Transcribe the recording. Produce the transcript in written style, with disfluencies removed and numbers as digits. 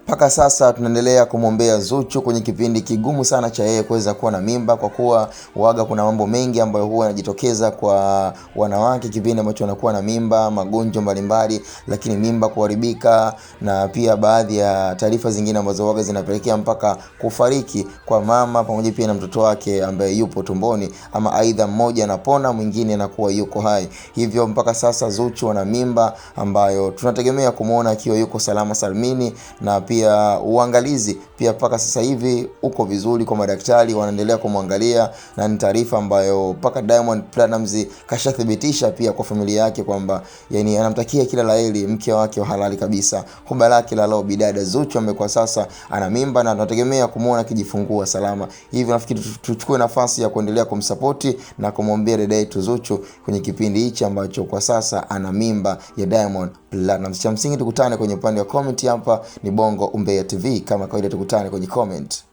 Mpaka sasa tunaendelea kumwombea Zuchu kwenye kipindi kigumu sana cha yeye kuweza kuwa na mimba, kwa kuwa waga kuna mambo mengi ambayo huwa yanajitokeza kwa wanawake kipindi ambacho wanakuwa na mimba, magonjwa mbalimbali, lakini mimba kuharibika na pia baadhi ya taarifa zingine ambazo waga zinapelekea mpaka kufariki kwa mama pamoja pia na mtoto wake ambaye yupo tumboni, ama aidha mmoja anapona mwingine anakuwa yuko hai. Hivyo mpaka sasa Zuchu ana mimba ambayo tunategemea kumuona akiwa yuko salama salmini, na pia uangalizi pia mpaka sasa hivi uko vizuri kwa madaktari, wanaendelea kumwangalia, na ni taarifa ambayo mpaka Diamond Platnumz kashathibitisha pia kwa familia yake kwamba yani anamtakia kila laheri mke wake wa halali kabisa, huba lake la roho bidada Zuchu ambaye kwa sasa ana mimba na tunategemea kumuona akijifungua salama. Hivyo nafikiri tuchukue nafasi ya kuendelea kumsapoti na kumwombea dada yetu Zuchu kwenye kipindi hichi ambacho kwa sasa ana mimba ya Diamond Platnumz. Cha msingi tukutane kwenye upande wa comment. Hapa ni Bongo Umbea TV, kama kawaida tukutane kwenye comment.